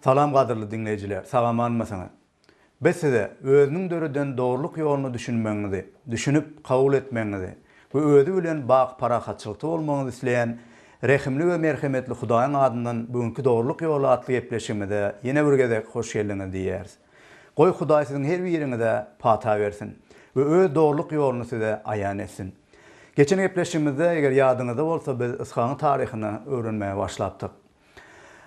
Salam gadyrly diňleýjiler, sag-amanmysyňyz? Biz size Özüniň döreden dogrulyk ýoluna düşünmegiňizi, düşünip, kabul etmegiňizi we Özi bilen baky parahatçylykda bolmagyňyzy isleýän rehimli we merhemetli Hudaýyň adyndan bu günki Dogrulyk ýoly atly gepleşigimize ýene bir gezek hoş geldiňiz diýýäris. Goý Hudaý siziň her biriňize pata bersin we Öz dogrulyk ýoluny size aýan etsin. Geçen gepleşigimizde, eger ýadyňyzda bolsa, biz Yshagyň taryhyny öwrenmäge başlapdyk.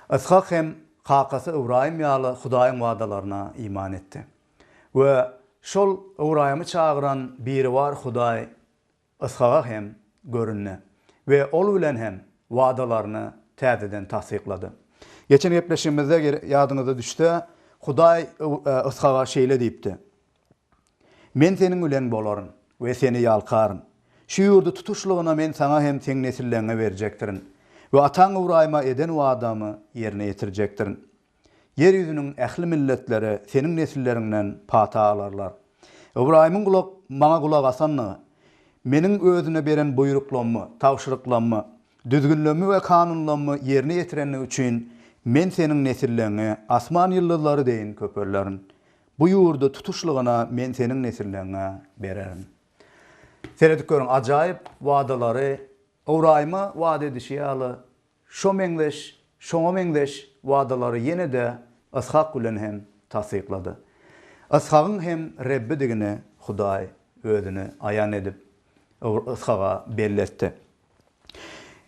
Yshak hem kakasy Ybraýym ýaly Hudaýyň wadalaryna iman etdi. We şol Ybraýymy çagyran Biribar Hudaý Yshaga hem göründi we ol bilen hem wadalaryny täzeden tassyklady. Geçen gepleşigimizde, eger ýadyňyza düşse, Hudaý Yshaga şeýle diýipdi, Men seniň bilen bolaryn we seni ýalkaryn. Şu ýurdy tutuşlygyna Men saňa hem seň nesilleriňe berjekdirin we ataň Ybraýyma eden wadamy ýerine ýetirjekdirin. Ýer ýüzüniň ähli milletleri seniň nesilleriňden pata alarlar. Ybraýymyň gulak Maňa gulak asandygy, Meniň özüne beren buýruklammy, tabşyryklammy, düzgünlemmi we kanunlammy ýerine ýetirendigi üçin Men seniň nesilleriňi asman ýyldyzlary deýin köpelderin. Bu ýurdy tutuşlygyna Men seniň nesilleriňe bererin. Seredip görüň, ajaýyp wadalary Ybraýyma wada edişi ýaly, şo meňzeş, şoňa meňzeş wadalary ýene-de Yshak bilen hem tassyklady. Yshagyň hem Rebbidigini Hudaý Özüni aýan edip, Yshaga belli etdi.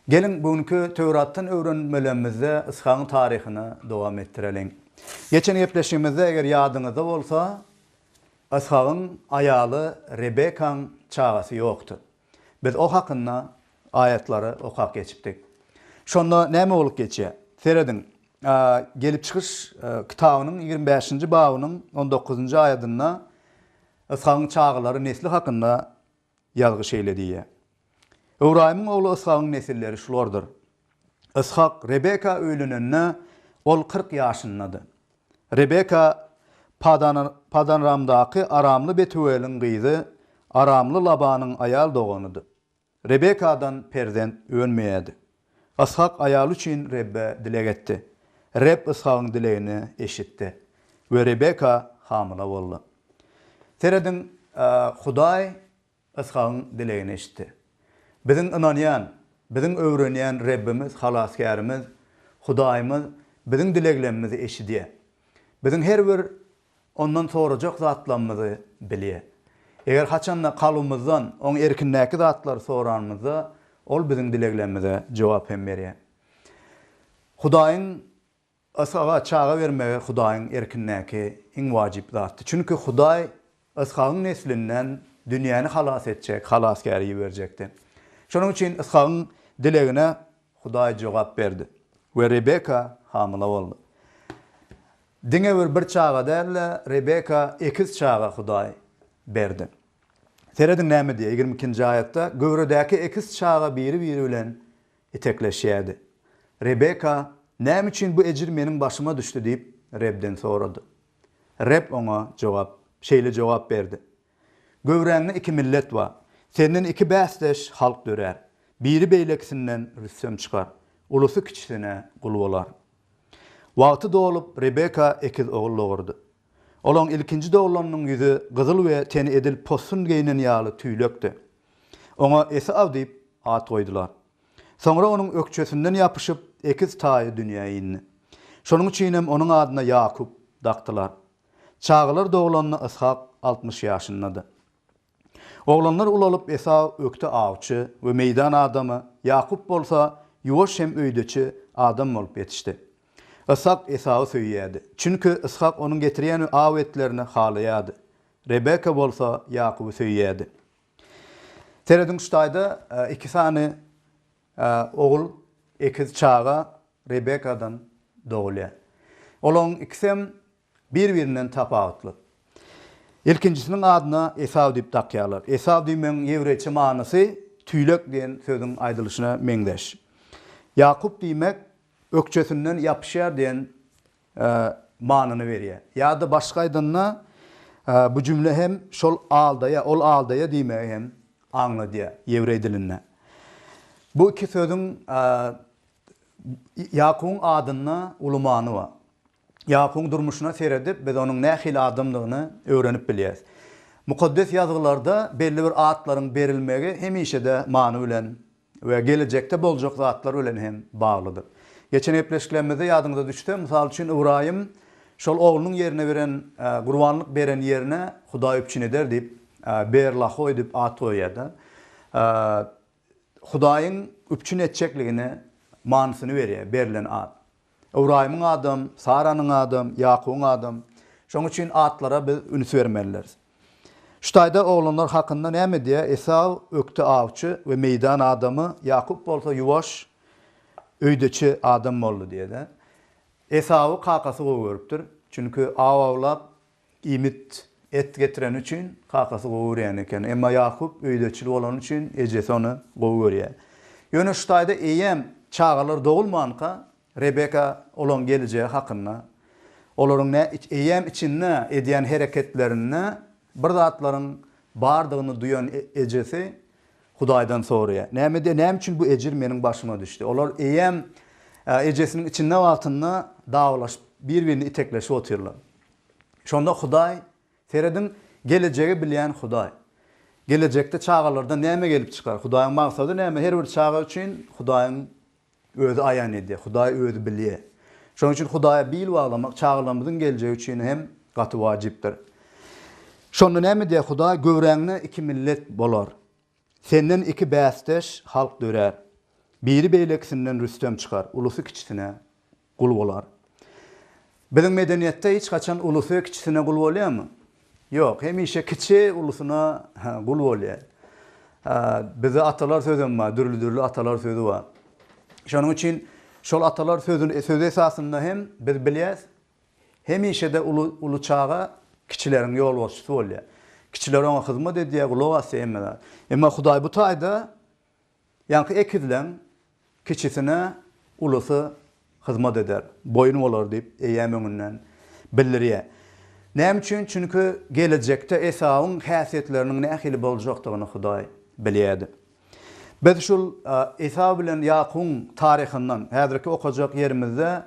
Geliň, bu günki Töwratdan öwrenmelerimizde Yshagyň taryhyny dowam etdireliň. Geçen gepleşigimizde, eger ýadyňyzda bolsa, Yshagyň aýaly Rebekaň çagasy ýokdy. Biz o hakynda aýatlary okap geçipdik. Şonda näme bolup geçýär? Serediň, Gelip çykyş kitabynyň 25-nji babynyň on dokuzynjy aýadynda Yshagyň çagalary nesli hakynda ýazgy şeýle diýýär, Ybraýymyň ogly Yshagyň nesilleri şulardyr. Yshak Rebeka öýlenende, ol 40 ýaşyndady. Rebeka Padanramdaky aramly Betuweliň gyzy, aramly Labanyň aýal doganydy. Rebekadan perzent önmeýärdi. Yshak aýaly üçin Rebbe dileg etdi. Reb Yshagyň dilegini eşitdi we Rebeka hamyla boldy. Serediň, Hudaý Yshagyň dilegini eşitdi. Biziň ynanýan, biziň öwrenýän Rebbimiz, Halasgärimiz, Hudaýymyz biziň dileglemimizi eşidýär. Biziň her bir Ondan sorajak zatlarymyzy bilýär. Eger haçanda kalbymyzdan Oň erkindäki zatlary soranymyzda, Ol biziň dileglerimize jogap hem berýär. Hudaýyň Yshaga çaga bermegi Hudaýyň erkindäki iň wajyp zatdy. Çünki Hudaý Yshagyň neslinden dünýäni halas etjek Halasgäri iberjekdi. Şonuň üçin Yshagyň dilegine Hudaý jogap berdi we Rebeka hamyla boldy. Diňe bir bir çaga däl-de, Rebeka ekiz çaga Hudaý berdi. Serediň näme diýýär 22-nji aýatda, Göwredäki ekiz çaga biri-biri bilen itekleşýärdi. Rebeka, Näme üçin bu ejir meniň başyma düşdi diýip, Rebden sorady. Reb oňa jogap şeýle jogap berdi, Göwräňde iki millet bar. Senden iki bäsdeş halk dörär. Biri beýlekisinden rüstem çykar. Ulusy kiçisine gul bolar. Wagty dolup, Rebeka ekiz ogul dogurdy. Olaň ilkinji doglanynyň ýüzi gyzyl we teni edil possun geýnen ýaly tüýlekdi. Oňa Esaw diýip at goýdular. Soňra onuň ökjesinden ýapyşyp, ekiz taýy dünýä indi. Şonuň üçinem onuň adyna Ýakup dakdylar. Çagalar doglanda Yshak 60 ýaşyndady. Oglanlar ulalyp, Esaw ökde awçy we meýdan adamy, Ýakup bolsa ýuwaş hem öýdeçi adam bolup ýetişdi. Yshak Esawy söýýärdi. Çünki Yshak onuň getirýän aw etlerini halaýardy. Rebeka bolsa Ýakuby söýýärdi. Serediň şu taýda iki sany ogul, ekiz çaga Rebekadan dogulýar. Olaryň ikisem bir-birinden tapawutly. Ilkinjisiniň adyna Esaw diýip dakýarlar. Esaw diýmegiň ýewreýçe manysy tüýlek diýen sözüň aýdylyşyna meňzeş. Ýakup diýmek ökjesinden ýapyşýar diýen manyny berýär. Ýa-da başga aýdanda, bu jümle hem şol aldaýar, ol aldaýar diýmegi hem aňladýar ýewreý dilinde. Bu iki sözüň Ýakubyň adynda uly many bar. Ýakubyň durmuşyna seredip, biz onuň nähili adamdygyny öwrenip bilýäris. Mukaddes Ýazgylarda belli bir atlaryň berilmegi hemişe-de many bilen we gelejekde boljak zatlar bilen hem baglydyr. Geçen gepleşiklerimizde ýadyňyza düşse, mysal üçin, Ybraýym şol oglunyň ýerine beren, gurbanlyk beren ýerine Hudaý üpjün eder diýip, Beer-Lahoý diýip at goýýar-da. Hudaýyň üpjün etjekligine manysyny berýär berlen at. Ybraýymyň adam, Saranyň adam, Ýakubyň adam. Şonuň üçin atlara biz üns bermelidiris. Şu taýda oglanlar hakynda näme diýýär? Esaw ökde awçy we meýdan adamy, Ýakup bolsa ýuwaş, öýdeçi adam boldy diýýär-de. Esawy kakasy gowy görüpdir. Çünki aw awlap, Iýmit, et getireni üçin kakasy gowy görýän eken. Emma Ýakup öýdeçil bolany üçin ejesi ony gowy görýär. Ýöne şu taýda eýýäm çagalar dogulmanka Rebeka olaň gelejegi hakynda, olaryň nä eýýäm içinde edýän hereketlerinde bir zatlaryň bardygyny duýan ejesi Hudaýdan soraýar. Näme diýýär? Näme üçin bu ejir meniň başyma düşdi? Olar eýýäm ejesiniň içinde wagtynda dawalaşyp, bir-birini itekleşip otyrlar. Şonda Hudaý, serediň, gelejegi bilýän Hudaý. Gelejekde çagalardan näme gelip çykar? Hudaýyň maksady näme? Her bir çaga üçin Hudaýyň Özi aýan edýär. Hudaý Özi bilýär. Şonuň üçin Hudaýa bil baglamak çagalarymyzyň geljegi üçin hem gaty wajypdyr. Şonda näme diýýär Hudaý? Göwräňde iki millet bolar. Senden iki bäsdeş halk dörär. Biri beýlekisinden rüstem çykar, ulusy kiçisine gul bolar. Biziň medeniýetde hiç haçan ulusy kiçisine gul bolýarmy? Ýok, hemişe kiçi ulusyna gul bolýar. Bizde atalar sözem bar, dürli-dürli atalar sözi bar. Şonuň üçin şol atalar sözüni sözi esasynda hem biz bilýäs, hemişe-de uly uly çaga kiçileriň ýolbaşçysy bolýar. Kiçiler oňa hyzmat edýär, gulak asýar hemme zat. Emma Hudaý bu taýda Ýaňky ekizleň kiçisine ulusy hyzmat eder, boýun bolar diýip eýýäm öňünden bildirýär. Näme üçin? Çünki gelejekde Esawyň häsiýetleriniň nähili boljakdygyny Hudaý bilýärdi. Biz şul Esaw bilen Ýakubyň taryhyndan, häzirki okajak ýerimizde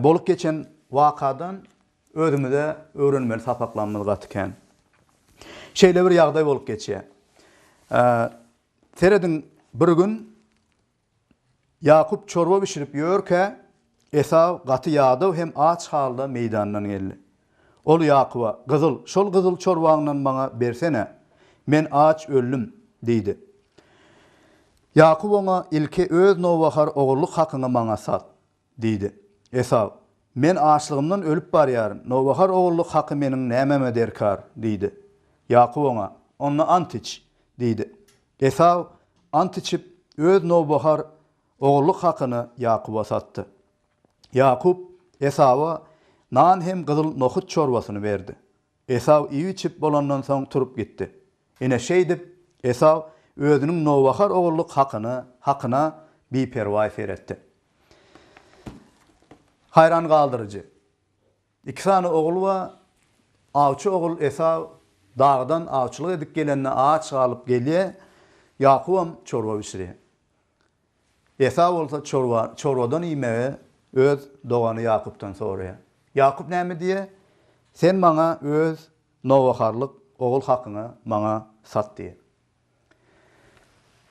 bolup geçen wakadan özümize öwrenmeli sapaklarymyz gaty kän. Şeýle bir ýagdaý bolup geçýär. Serediň, bir gün Ýakup çorba bişirip ýörkä, Esaw gaty ýadaw hem aç halda meýdandan geldi. Ol Ýakuba, Gyzyl, şol gyzyl çorbaňdan maňa bersene, men aç öldüm diýdi. Ýakup oňa, Ilki öz nowbahar ogullyk hakyňy maňa sat. Diýdi. Esaw, Men açlygymdan ölüp barýaryn, nowbahar ogullyk haky meniň nämeme derkar? diýdi. Ýakup oňa, Onda ant iç! diýdi. Esaw ant içip, öz nowbahar ogullyk hakyny Ýakuba satdy. Ýakup Esawa nan hem gyzyl nohut çorbasyny berdi. Esaw iýip-içip bolandan soň turup gitdi. Ine, şeýdip, Esaw özüniň nowbahar ogullyk hakyny hakyna biperwaý seretdi. Haýran galdyryjy. Iki sany ogul bar. Awçy ogul Esaw dagdan awçylyk edip gelende aç galyp gelýär. Ýakubam çorba bişirýär. Esaw bolsa çorba çorbadan iýmegi öz dogany Ýakupdan soraýar. Ýakup näme diýýär? Sen maňa öz nowbaharlyk ogul hakyňy maňa sat diýýär.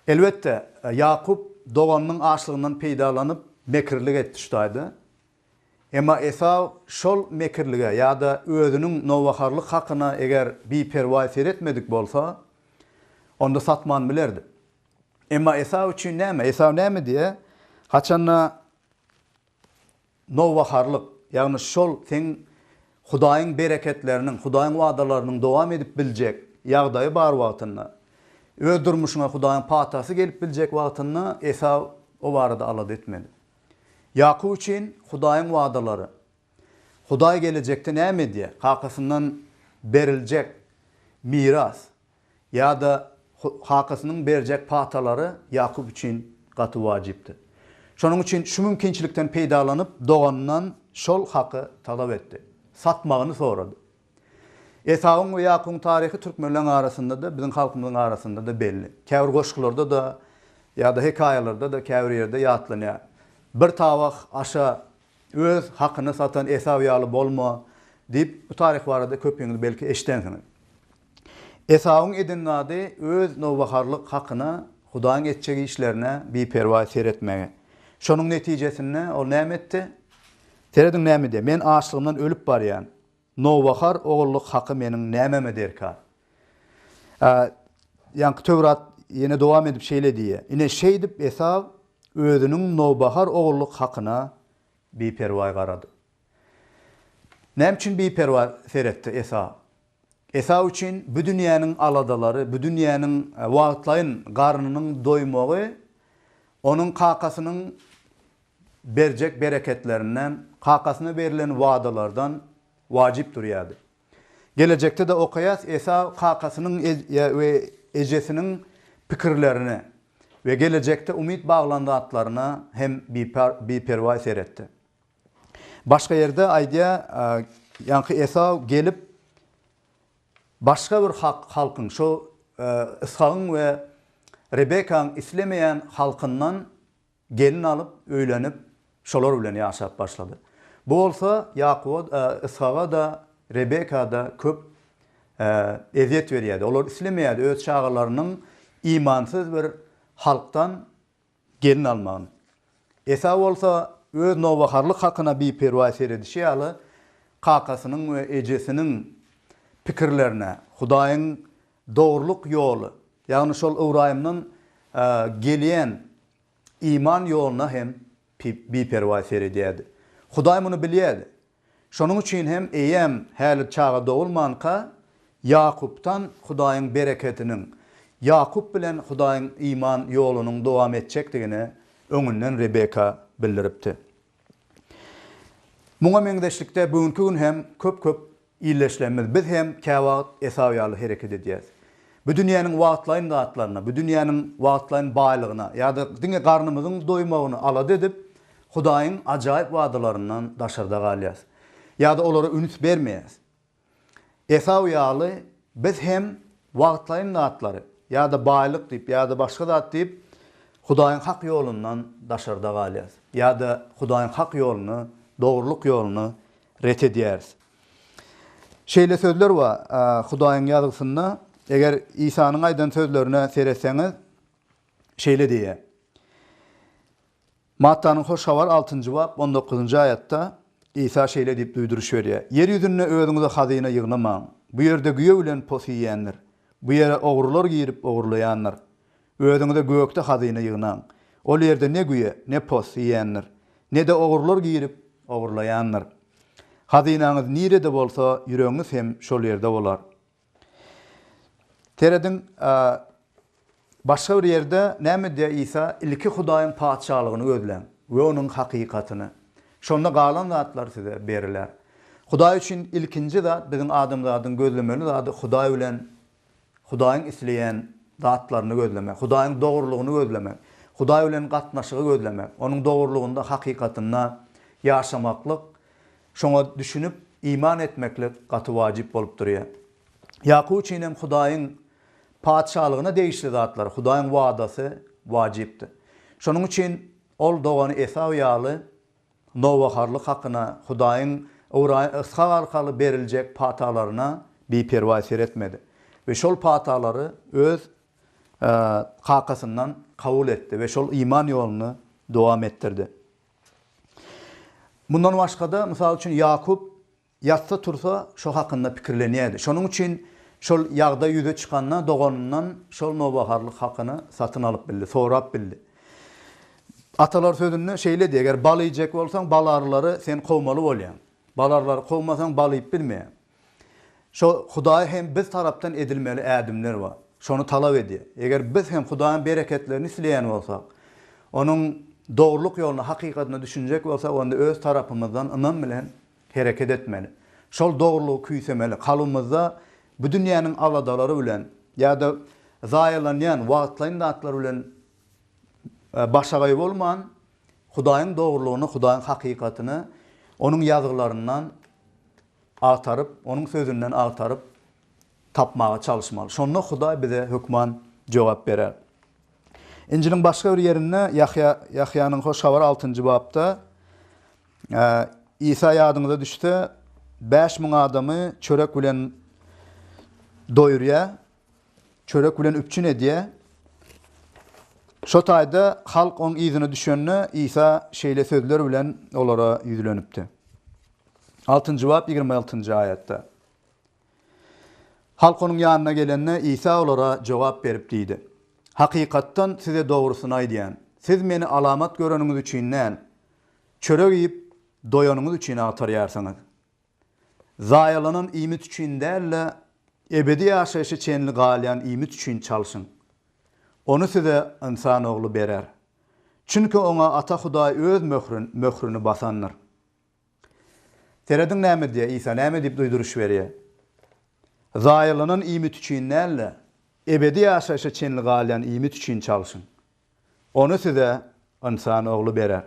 Elbetde, Ýakup doganynyň açlygyndan peýdalanyp, mekirlik etdi şu taýda. Emma Esaw şol mekirlige ýa-da özüniň nowbaharlyk hakyna eger biperwaý seretmedik bolsa, onda satman bilerdi. Emma Esaw üçin näme? Esaw näme diýýär? Haçanda nowbaharlyk, ýagny şol seň Hudaýyň bereketleriniň, Hudaýyň wadalarynyň dowam edip biljek ýagdaýy bar wagtynda, öz durmuşyňa Hudaýyň patasy gelip biljek wagtynda Esaw o barada alada etmedi. Ýakup üçin Hudaýyň wadalary, Hudaý gelejekde näme edýär? Kakasyndan beriljek miras, ýa-da kakasynyň berjek patalary Ýakup üçin gaty wajypdy. Şonuň üçin şu mümkinçilikden peýdalanyp, doganyndan şol haky talap etdi. Satmagyny sorady. Esawyň we Ýakubyň taryhy türkmenleriň arasynda-da, biziň halkymyzyň arasynda-da belli. Käbir goşgularda-da ýa-da hekaýalarda-da käbir ýerde ýatlanýar. Bir tabak aşa. Öz hakyny satan Esaw ýaly bolma diýip, bu taryh barada köpüňiz belki eşidensiňiz. Esawyň eden zady öz nowbaharlyk hakyna, Hudaýyň etjek işlerine biperwaý seretmegi. Şonuň netijesinde ol näme etdi? Serediň näme diýýär, Men açlygymdan ölüp barýan. Nowbahar ogullyk haky meniň nämeme derkar? Ýaňky Töwrat ýene dowam edip şeýle diýýär, Ine, şeýdip Esaw özüniň nowbahar ogullyk hakyna biperwaý garady. Näme üçin biperwaý seretdi Esaw? Esaw üçin bu dünýäniň aladalary, bu dünýäniň wagtlaýyn garnynyň doýmagy onuň kakasynyň berjek bereketlerinden, kakasyna berlen wadalardan wajyp durýardy. Gelejekde-de okaýas, Esaw kakasynyň we ejesiniň pikirlerine we gelejekde umyt baglan zatlaryna hem biperwaý seretdi. Başga ýerde aýdýar, ýaňky Esaw gelip, başga bir halkyň, şo Yshagyň we Rebekaň islemeýän halkyndan Gelin alyp, öýlenip, şolar bilen ýaşap başlady. Bu bolsa Ýakuba, Yshaga-da, Rebeka-da köp ezýet berýärdi. Olar islemeýärdi öz çagalarynyň imansyz bir halkdan gelin almagyny. Esaw bolsa öz nowbaharlyk hakyna biperwaý seredişi ýaly, kakasynyň we ejesiniň pikirlerine, Hudaýyň dogrulyk ýoly, ýagny şol Ybraýymdan gelýän iman ýoluna hem biperwaý seredýärdi. Hudaý muny bilýärdi. Şonuň üçin hem eýýäm häli çaga dogulmanka, Ýakupdan Hudaýyň berekediniň, Ýakup bilen Hudaýyň iman ýolunyň dowam etjekdigini öňünden Rebeka bildiripdi. Muňa meňzeşlikde bu günki gün hem köp-köp Ildeşlerimiz, biz hem käwagt Esaw ýaly hereket edýäris. Bu dünýäniň wagtlaýyn zatlaryna, bu dünýäniň wagtlaýyn baýlygyna ýa-da diňe garnymyzyň doýmagyny alada edip, Hudaýyň ajaýyp wadalaryndan daşarda galýarys. Ýa-da olara üns bermeýäris. Esaw ýaly biz hem wagtlaýyn zatlary ýa-da baýlyk diýip, ýa-da başga zat diýip, Hudaýyň hak ýolundan daşarda galýarys. Ýa-da Hudaýyň hak ýoluny, dogrulyk ýoluny ret edýäris. Şeýle sözler bar Hudaýyň ýazgysynda, eger Isanyň aýdan sözlerine seretseňiz, şeýle diýýär. Mattanyň Hoş Habary altynjy bap, on dokuzynjy aýatda Isa şeýle diýip duýduryş berýär, Ýer ýüzünde özüňize hazyna ýygnamaň. Bu ýerde güýe bilen pos iýýändir. Bu ýere ogrular girip ogurlaýandyr. Özüňize gökde hazyna ýygnaň. Ol ýerde ne güýe, ne pos iýendir, ne-de ogrular girip, ogurlaýandyr. Hazynaňyz nirede bolsa, ýüregiňiz hem şol ýerde bolar. Serediň, başga bir ýerde näme diýýär Isa? Ilki Hudaýyň Patyşalygyny gözläň we Onuň hakykatyny. Şonda galan zatlar size beriler. Hudaý üçin ilkinji zat, biziň adamzadyň gözlemeli zady Hudaý bilen Hudaýyň isleýän zatlaryny gözlemek, Hudaýyň dogrulygyny gözlemek, Hudaý bilen gatnaşygy gözlemek, Onuň dogrulygynda, hakykatynda ýaşamaklyk, şoňa düşünip, iman etmeklik gaty wajyp bolup durýar. Ýakup üçin hem Hudaýyň Patyşalygyna degişli zatlar, Hudaýyň wadasy wajypdy. Şonuň üçin ol dogany Esaw ýaly nowbaharlyk hakyna Hudaýyň Ybraýym Yshak arkaly beriljek patalaryna biperwaý seretmedi we şol patalary öz kakasyndan kabul etdi we şol iman ýoluny dowam etdirdi. Mundan başga-da, mysal üçin, Ýakup Ýatsa-tursa şo hakynda pikirlenýärdi. Şonuň üçin şol ýagdaý ýüze çykanda doganyndan şol nowbaharlyk hakyny satyn alyp bildi, sorap bildi. Atalar sözünde şeýle diýýär, Eger bal iýjek bolsaň, bal arylary sen kowmaly bolýaň. Bal arylary kowmasaň, bal iýip bilmeýäň. Şo Hudaý hem biz tarapdan edilmeli ädimler bar. Şony talap edýär. Eger biz hem Hudaýyň bereketlerini isleýän bolsak, Onuň dogrulyk ýoluna, hakykatyna düşünjek bolsak, onda öz tarapymyzdan ynam bilen hereket etmeli. Şol dogrulygy küýsemeli. Kalbymyzda bu dünýäniň aladalary bilen ýa-da zaýalanýan wagtlaýyn zatlar bilen başagaý bolman, Hudaýyň dogrulygyny, Hudaýyň hakykatyny Onuň ýazgylaryndan agtaryp, Onuň Sözünden agtaryp tapmaga çalyşmaly. Şonda Hudaý bize hökman jogap berer. Injiliň başga bir ýerinde, Ýahýa, Ýahýanyň Hoş Habary altynjy bapda. Isa ýadyňyza düşse, 5000 adamy çörek bilen doýurýar, çörek bilen üpjün edýär. Şo taýda halk oň yzyna düşende, Isa şeýle sözler bilen olara ýüzlenipdi. Altynjy bap 26-njy aýatda. Halk onuň ýanyna gelende, Isa olara jogap berip diýdi, Hakykatdan size dogrusyny aýdýan, siz Meni alamat göreniňiz üçin däl, çörek iýip, doýanyňyz üçin agtarýarsyňyz. Zaýalanan iýmit üçin däl-de, ebedi ýaşaýşa çenli galýan iýmit üçin çalşyň. Ony size Ynsan Ogly berer. Çünki Oňa Ata Hudaý Öz möhrüni basandyr. Serediň näme diýýär Isa, näme diýip duýduryş berýär? Zaýalanan iýmit üçin däl-de, ebedi ýaşaýşa çenli galýan iýmit üçin çalşyň. Ony size Ynsan Ogly berer.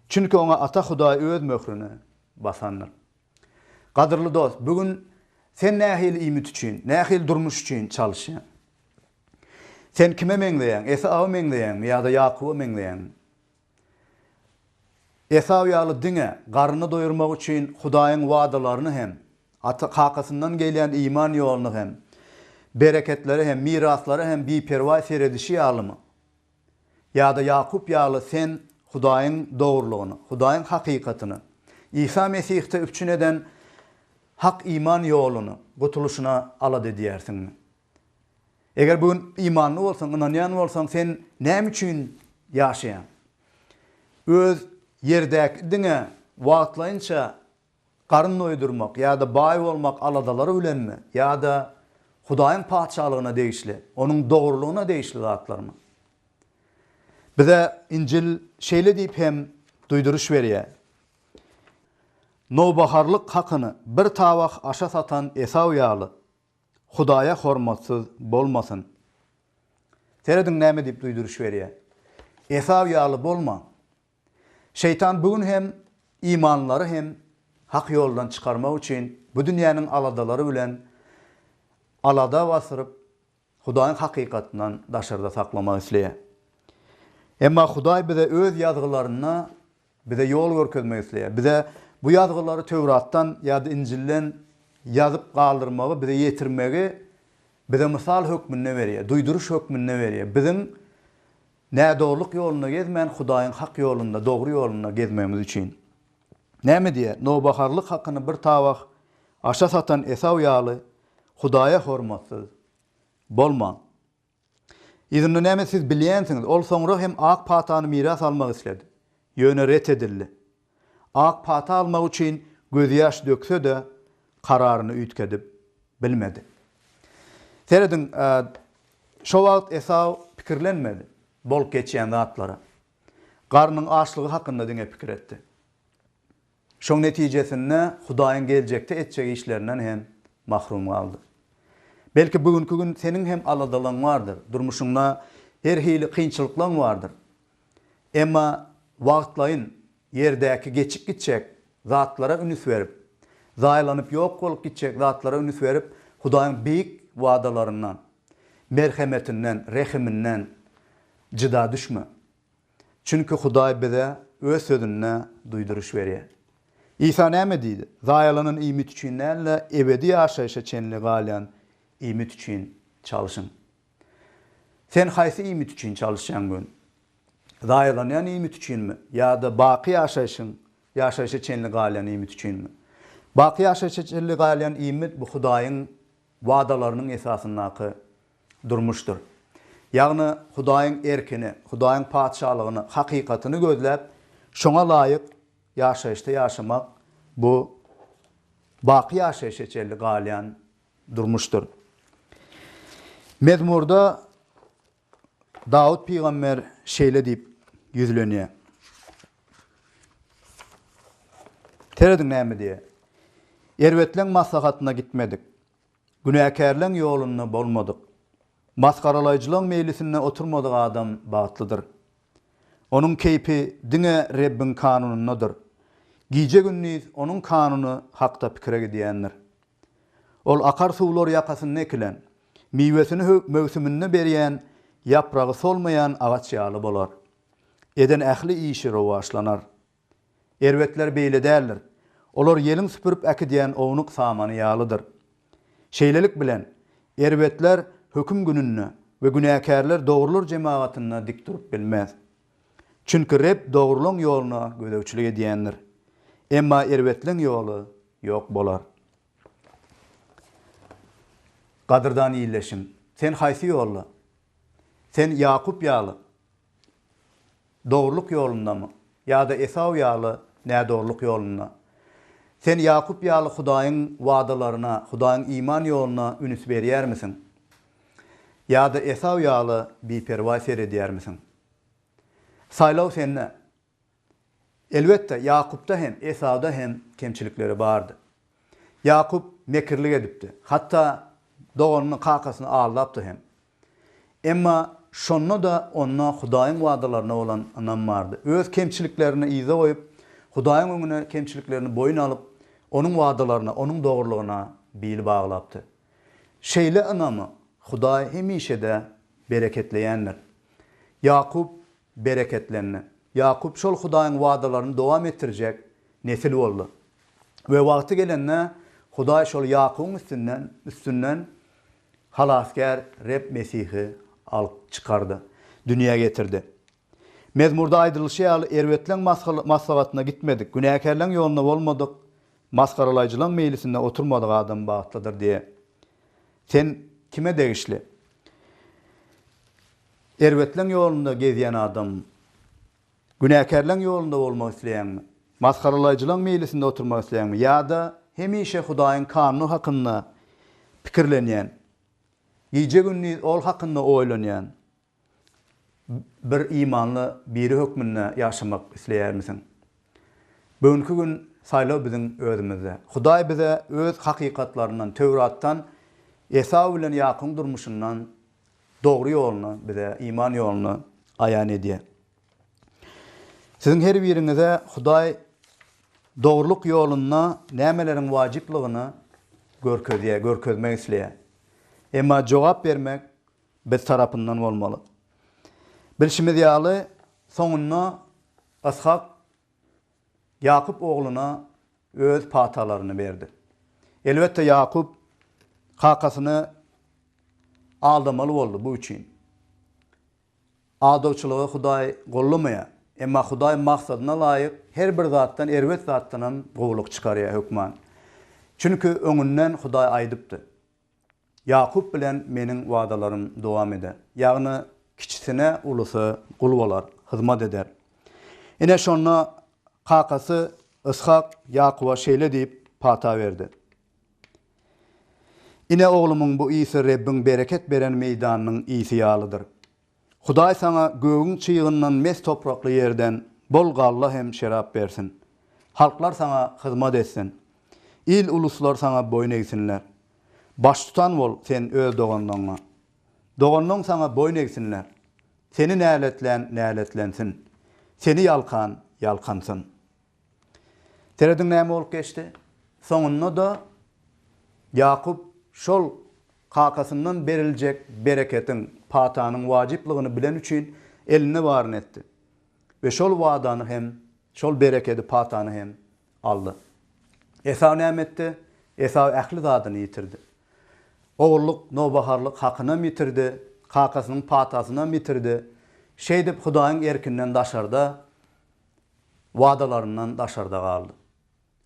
Çünki oňa Ata Hudaý Öz möhrüni basandyr. Gadyrly dost, bu gün sen nähili iýmit üçin, nähili durmuş üçin çalyşýaň? Sen kime meňzeýäň? Esawa meňzeýäňmi ýa-da Ýakuba meňzeýäňmi? Esaw ýaly diňe garnyny doýurmak üçin Hudaýyň wadalaryny hem, ata kakasyndan gelýän iman ýoluny hem, bereketlere hem, miraslara hem biperwaý seredişi ýalymy? Ýa-da Ýakup ýaly sen Hudaýyň dogrulygyny, Hudaýyň hakykatyny, Isa Mesihde üpjün eden hak iman ýoluny, gutulyşyna alada edýärsiňmi? Eger bu gün imanly bolsaň, ynanýan bolsaň, sen näme üçin ýaşaýaň? Öz ýerdäki diňe wagtlaýynça garyn doýdurmak ýa-da baý bolmak aladalary bilenmi ýa-da Hudaýyň Patyşalygyna degişli, Onuň dogrulygyna degişli zatlarmy? Bize Injil şeýle diýip hem duýduryş berýär, Nowbaharlyk hakyny bir tabak aşa satan Esaw ýaly, Hudaýa hormatsyz bolmasyn. Serediň näme diýip duýduryş berýär. Esaw ýaly bolmaň. Şeýtan bu gün hem imanlylary hem hak ýoldan çykarmak üçin bu dünýäniň aladalary bilen alada basyryp Hudaýyň hakykatyndan daşarda saklamak isleýär. Emma Hudaý bize öz ýazgylarynda Bize ýol görkezmek isleýär. Bize bu ýazgylary Töwratdan ýa-da Injilden ýazyp galdyrmagy, bize ýetirmegi bize mysal hökmünde berýär, duýduryş hökmünde berýär. Biziň nädogrulyk ýolunda gezmän, Hudaýyň hak ýolunda, dogry ýolunda gezmegimiz üçin. Näme diýýär? Nowbaharlyk hakyny bir tabak aşa satan Esaw ýaly Hudaýa hormatsyz bolmaň. Yzynda näme siz bilýänsiňiz, ol soňra hem ak patany miras almak isledi. Ýöne ret edildi. Ak pata almak üçin gözýaş dökse-de, kararyny üýtgedip bilmedi. Serediň, şo wagt Esaw pikirlenmedi bolup geçýän zatlara. Garnyň açlygy hakynda diňe pikir etdi. Şoň netijesinde Hudaýyň geljekde etjek işlerinden hem mahrum galdy. Belki bu günki gün seniň hem aladalaň bardyr, durmuşyňda her hili kynçylyklaň bardyr. Emma wagtlaýyn ýerdäki geçip gitjek zatlara ünüs berip, zaýalanyp ýok bolup gitjek zatlara ünüs berip, Hudaýyň beýik wadalaryndan, merhemetinden, rehiminden jyda düşme. Çünki Hudaý bize Öz Sözünde duýduryş berýär. Isa näme diýdi? Zaýalanan iýmit üçin däl-de, ebedi ýaşaýşa çenli galýan iýmit üçin çalşyň. Sen haýsy iýmit üçin çalyşýaň bu gün? Zaýalanýan iýmit üçinmi ýa-da baky ýaşaýşyň, ýaşaýşa çenli galýan iýmit üçinmi? Baky ýaşaýşa çenli galýan iýmit bu Hudaýyň wadalarynyň esasyndaky durmuşdyr. Ýagny Hudaýyň erkini, Hudaýyň Patyşalygyny, hakykatyny gözläp, şoňa laýyk ýaşaýyşda ýaşamak bu baky ýaşaýşa çenli galýan durmuşdyr. Mezmurda Dawut pygamber şeýle diýip ýüzlenýär. Serediň näme diýýär. Erbetleň maslahatyna gitmedik. Günäkärleň ýolunda bolmadyk, masgaralaýjylaň meýlisinde oturmadyk adam bagtlydyr. Onuň keýpi diňe Rebbiň kanunyndadyr, gije-gündiz Onuň kanuny hakda pikire gidýändir. Ol akar suwlar ýakasynda ekilen, miwesini möwsüminde berýän, ýapragy solmaýan agaç ýaly bolar. Eden ähli işi rowaçlanar. Erbetler beýle däldir. Olar ýeliň süpürip äkidýän ownuk samany ýalydyr. Şeýlelik bilen, erbetler höküm gününde we günäkärler dogrular jemagatynda dik durup bilmez. Çünki Reb dogrulaň ýoluna gözegçilik edýändir. Emma erbetleň ýoly ýok bolar. Gadyrdan ildeşim, sen haýsy ýolda? Sen Ýakup ýaly dogrulyk ýolundamy ýa-da Esaw ýaly nädogrulyk ýolunda? Sen Ýakup ýaly Hudaýyň wadalaryna, Hudaýyň iman ýoluna üns berýärmisiň? Ýa-da Esaw ýaly biperwaý seredýärmisiň? Saýlaw sende. Elbetde, Ýakupda hem, Esawda hem kemçilikleri bardy. Ýakup mekirlik edipdi. Hatda doganyny, kakasyny aldapdy hem. Emma şonda-da onda Hudaýyň wadalaryna bolan ynam bardy. Öz kemçiliklerini yza goýup, Hudaýyň öňüne kemçiliklerini boýun alyp, Onuň wadalaryna, Onuň dogrulygyna bil baglapdy. Şeýle ynamy Hudaý hemişe-de bereketleýändir. Ýakup bereketlendi. Ýakup şol Hudaýyň wadalaryny dowam etdirjek nesil boldy. We wagty gelende Hudaý şol Ýakubyň üstünden üstünden Halasgär Reb Mesihi alyp çykardy, dünýä getirdi. Mezmurda aýdylyşy ýaly, erbetleň maslahatyna gitmedik, günäkärleň ýolunda bolmadyk, masgaralaýjylaň meýlisinde oturmadyk adam bagtlydyr diýe. Sen kime degişli? Erbetleň ýolunda gezýän adammy? Günäkärleň ýolunda bolmak isleýäňmi? Masgaralaýjylaň meýlisinde oturmak isleýäňmi? Ýa-da hemişe Hudaýyň kanuny hakynda pikirlenýän, gije-gündiz ol hakynda oýlanýan bir imanly biri hökmünde ýaşamak isleýärmisiň? Bu günki gün saýlaw biziň özümizde. Hudaý bize öz hakykatlaryndan, Töwratdan, Esaw bilen Ýakubyň durmuşyndan dogry ýoluny bize, iman ýoluny aýan edýär. Siziň her biriňize Hudaý dogrulyk ýolunda nämeleriň wajyplygyny görkezýär, görkezmek isleýär. Emma jogap bermek biz tarapyndan bolmaly. Bilşimiz ýaly, soňunda Yshak Ýakup ogluna öz patalaryny berdi. Elbetde, Ýakup kakasyny aldamaly boldy bu üçin. Aldawçylygy Hudaý gollamaýar. Emma Hudaý maksadyna laýyk her bir zatdan, erbet zatdanam gowulyk çykarýar hökman. Çünki öňünden Hudaý aýdypdy. Ýakup bilen meniň wadalarym dowam eder. Ýagny kiçisine ulusy gul bolar, hyzmat eder. Ine şonda kakasy Yshak Ýakuba şeýle diýip pata berdi. Ine oglumyň bu ysy Rebbiň bereket beren meýdanynyň ysy ýalydyr. Hudaý saňa gögüň çygyndan mes toprakly ýerden bol galla hem şerap bersin. Halklar saňa hyzmat etsin. Il-uluslar saňa boýun egsinler. Baştutan bol sen öz doganlaňňa. Doganlaň saňa boýun egsinler. Seni näletlän näletlensin. Seni ýalkan ýalkansyn. Serediň näme bolup geçdi? Soňunda-da Ýakup şol kakasyndan beriljek bereketiň, patanyň wajyplygyny bileni üçin elinde baryny etdi. We şol wadany hem, şol berekedi, patany hem aldy. Esaw näme etdi? Esaw ähli zadyny ýitirdi. Ogullyk, nowbaharlyk hakynam ýitirdi, kakasynyň patasynam ýitirdi. Şeýdip Hudaýyň erkinden daşarda, wadalaryndan daşarda galdy.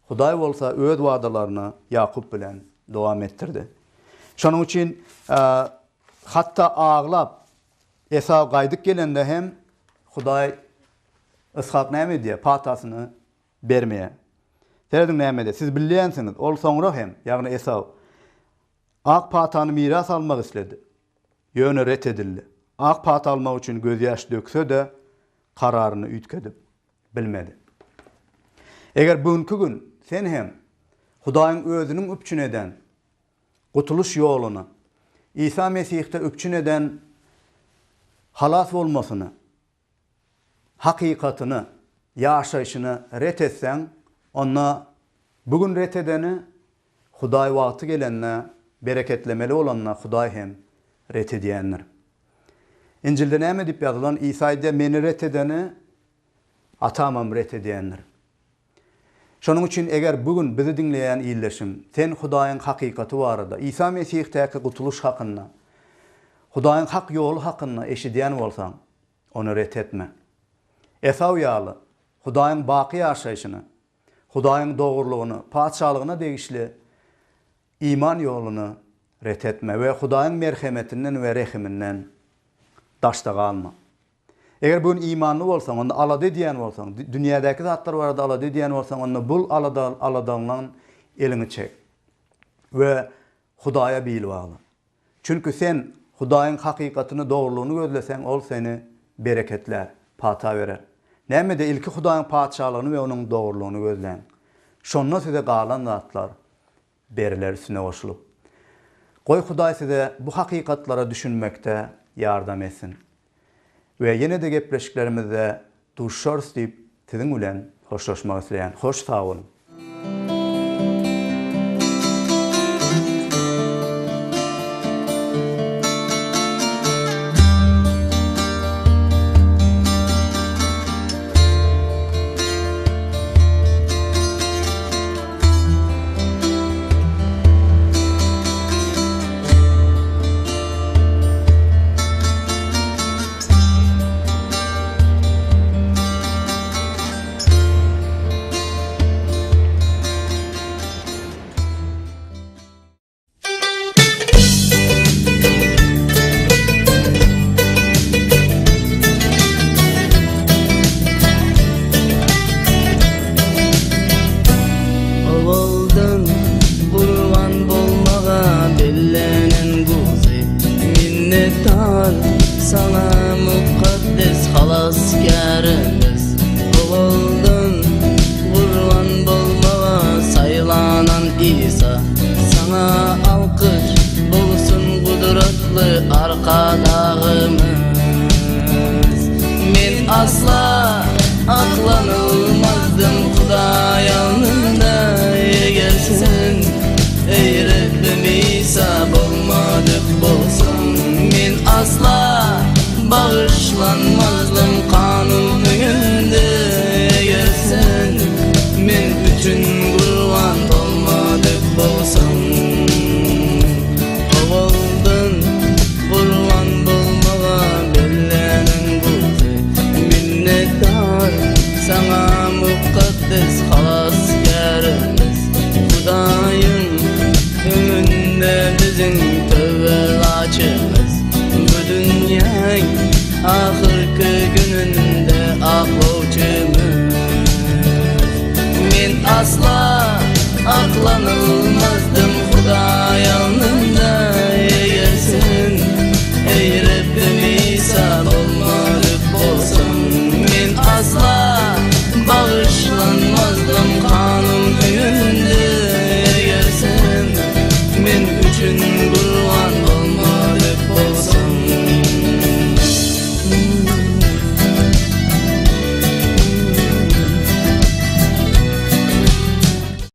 Hudaý bolsa öz wadalaryny Ýakup bilen dowam etdirdi. Şonuň üçin hatda aglap Esaw gaýdyp gelende hem Hudaý Yshak näme edýär? Patasyny bermeýär. Serediň näme edýär? Siz bilýänsiňiz, ol soňra hem, ýagny Esaw, ak patany miras almak isledi. Ýöne ret edildi. Ak pata almak üçin gözýaş dökse-de, kararyny üýtgedip bilmedi. Eger bu günki gün sen hem Hudaýyň Özüniň üpjün eden gutulyş ýoluny, Isa Mesihde üpjün eden halas bolmasyny, hakykatyny, ýaşaýşyny ret etseň, onda bu gün ret edeni Hudaý wagty gelende bereketlemeli bolanda Hudaý hem ret edýändir. Injilde näme diýip ýazylan? Isa aýdýar, Meni ret edeni Atamam ret edýändir. Şonuň üçin eger bu gün bizi diňleýän ildeşim, sen Hudaýyň hakykaty barada, Isa Mesihdäki gutulyş hakynda, Hudaýyň hak ýoly hakynda eşidýän bolsaň, ony ret etme. Esaw ýaly, Hudaýyň baky ýaşaýşyny, Hudaýyň dogrulygyny, Patyşalygyna degişli iman ýoluny ret etme we Hudaýyň merhemetinden we rehiminden daşda galma. Eger bu gün imanly bolsaň, onda alada edýän bolsaň, dünýädäki zatlar barada alada edýän bolsaň, onda bul alada aladaňdan eliňi çek we Hudaýa bil bagla. Çünki sen Hudaýyň hakykatyny, dogrulygyny gözleseň, Ol seni bereketlär, pata berer. Näme-de, ilki Hudaýyň Patyşalygyny we Onuň dogrulygyny gözläň. Şonda size galan zatlar beriler üstüne goşulyp. Goý Hudaý size bu hakykatlara düşünmekde ýardam etsin. We ýene-de gepleşiklerimizde duşuşarys diýip siziň bilen hoşlaşmak isleýän. Hoş sag boluň. Owaldan gurban bolmaga bellenen guzy, Minnetdar saňa mukaddes Halasgärimiz. Owaldan gurban bolmaga saýlanan Isa, Saňa alkyş bolsun gudratly Arkadagymyz. Men asla aklanylmazdym Hudaý alnynda eger sen eý Rebbim Isa bolmadyk bolsaň men asla bagyşlanmazdym kanun öňünde eger sen men üçin gurban bolmadyk bolsaň owaldan Gurban bolmaga bellenen guzy, Minnetdar saňa mukaddes Halasgärimiz. Hudaýyň öňünde biziň töwellaçymyz, Bu dünýäň ahyrky gününde aklawçymyz. Men asla aklanylmazam.